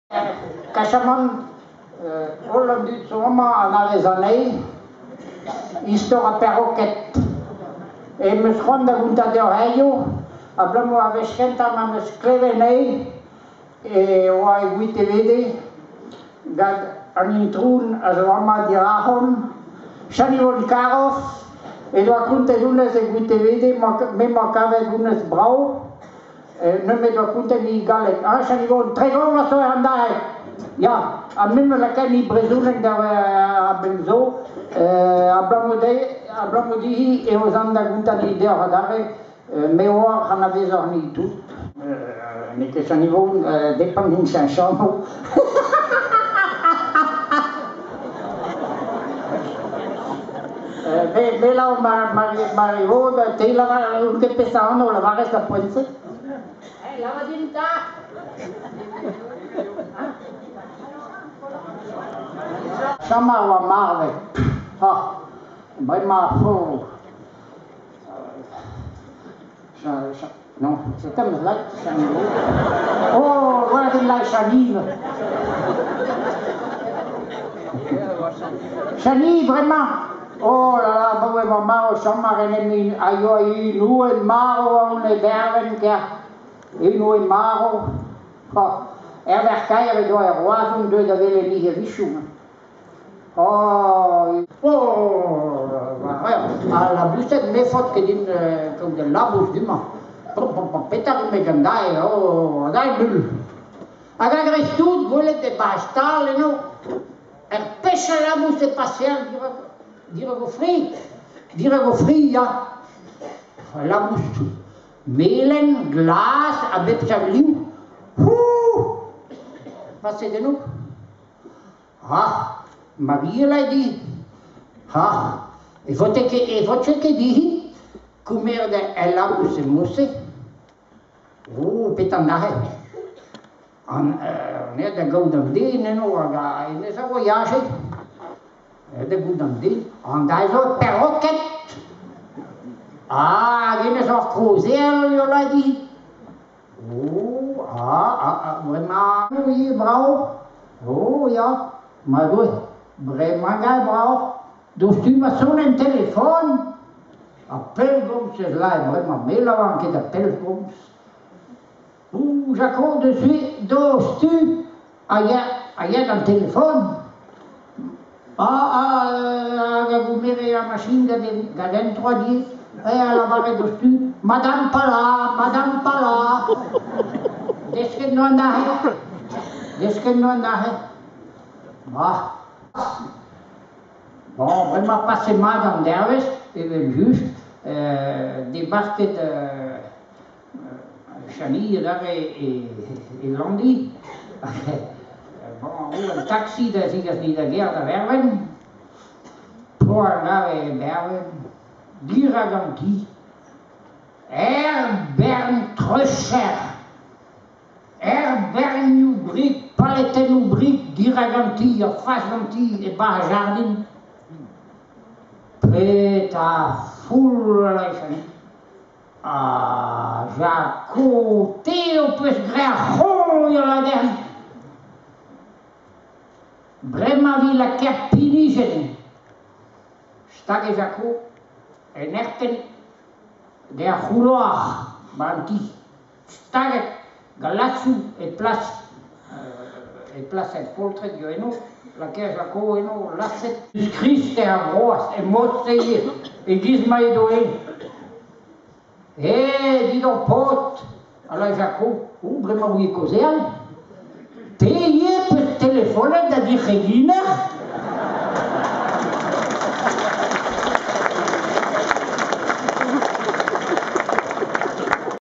Kachamant, holl an dud zo amañ anavez anezhi, istor ar perroked. Em eus c'hoant da gontañ deoc'h hiziv, abalamour ar wech kentañ ma 'm eus klevet anezhi e oa e Gwitevede gant an itron a zo amañ dirazon, Chanivon Karoz, he doa kontet honnezh e Gwitevede, me 'm boa kavet honnezh brav. Nemet oa kontet e galleg. Ah, Chanivon, 30 vloaz zo an dae. Ya, ha me 'm eus lakaet e brezhoneg da a-benn zo. Abalamour dezhi, abalamour dezhi eo ez an da gontañ deoc'h adarre. Me oar anavezoc'h ni tout. N'eo ket Chanivon, depend din cheñch anv. Me lavar Marivod, te lavar out ket peseurt anv lavarez da poent-se? Lavar din 'ta! Chom a oa marvet. Ha, bremañ ar fourroù. Non, c'est comme like Chanivo. Oh, voilà din like Chanive. Chani, bremañ. Oh là là, abaoe emañ marv chom a ren en a yoa un marv on e berven ker. Un marv. Oh, Herbert Kaer e doa er Roazhon deuet da welet he a-wechoù. Oh, al laboused ne faot ket din kaout ul labous du-mañ. Petra eo gant dae? Oh, dae null. Hag a-greiz-tout, gwelet e-barzh stal eno, ur pech a labous e paseal dirak o fri. Dirak o fri, ya. Ul labous melen, glas, a bep seurt liv. Hou! Paset eno. Ha, Mariela di. Ha, e vote ket e vote ket dihi koumeret el labous e mod-se. Oh, petra neuze? An aet da gaout an den eno hag hennezh a voyaje. Aet da gaout an den. An dae zo perroked. Ah, hag hennezh oc'h kaozeal eo la dihi. Oh, ah, ah, ah, bremañ ivez brav. Oh ya, ma Doue, bremañ gae brav. Diouzhtu ma son en telefon. Ha pellgomz ez lâret bremañ, me 'lavaran ket da pellgomz. Oh, Jaco, deus diouzhtu a ya a ya d'an telefon. Ah, ah, hag a goumere ar machin gant un troadier. Eh, a lavare diouzhtu, Madame Pala, Madame Pala. Desket 'noa aze. Desket 'noa aze. Bah. Bon, bremañ pase mat an dervezh, evel-just, debarket Chani adarre e Landi. Bon, un taxi da zigas ni da gêr da Verven. Poan e Berven, dirak an ti. Er bern treucher! Er bernioù brik, paletennoù brik dirak an ti, ur fas an ti, e-barzh ar jardin. Petra foul a lakafen? Ha Jaco, te ho peus graet c'houi a ladern. Bremañ 'vi lakaet pinijenn. Stag eo Jaco en ertenn d'er c'houloar 'ba an ti. Staget gant lasoù e plas e plas er poltred zo eno, lakaet Jaco eno laset. Krist eo ar groaz e mod-se e-giz ma edo-eñ. Eh, dit hor paotr, a lâr Jaco, oh, bremañ 'ouie kaozeal. Te ivez 'peus telefonet da di c'heginer?